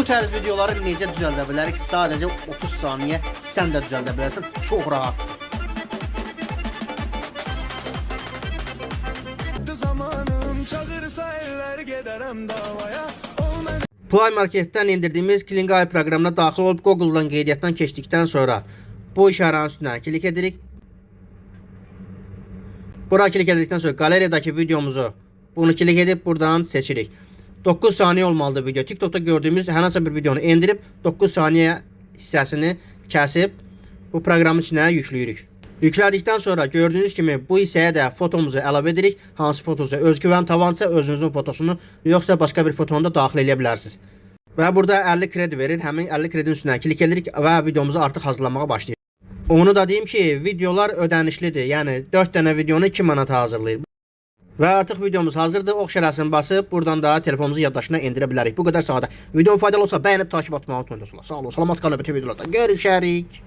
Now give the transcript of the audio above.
Bu tərz videoları necə düzəldə bilərik? Sadəcə 30 saniyə sən də düzəldə bilərsən. Çox rahat. Zamanım çağırsa eller giderem davaya. Olmaz. Play Marketdən endirdiyimiz Kling AI proqramına daxil olub Google-dan qeydiyyatdan keçdikdən sonra bu işarənin üstünə klik edirik. Bura klik edildikdən sonra qalereyadakı videomuzu bunu klik edib buradan seçirik. 9 saniyə olmalıdır video. TikTokda gördüyümüz hər hansısa bir videonu endirib 9 saniyə hissəsini kəsib bu proqramın içinə yükləyirik. Yüklədikdən sonra gördüyünüz kimi bu hissəyə də fotomuzu əlavə edirik. Hansı fotosu? Özgüvən tavansa özünüzün fotosunu, yoxsa başqa bir fotonu da daxil eləyə bilərsiniz. Və burada 50 kredi verir. Həmin 50 kredinin üstünə klik edirik və videomuzu artıq hazırlamağa başlayırıq. Onu da deyim ki, videolar ödənişlidir. Yəni 4 dənə videonu 2 manata hazırlayır. Və artıq videomuz hazırdır. Ox işarəsini basıb buradan da telefonumuzun yaddaşına endirə bilərik. Bu qədər sadə. Videom faydalı olsa bəyənib takip etməyi unutmayın dostlar. Sağ olun. Salamat qalın. Növbəti videolarda görüşərik.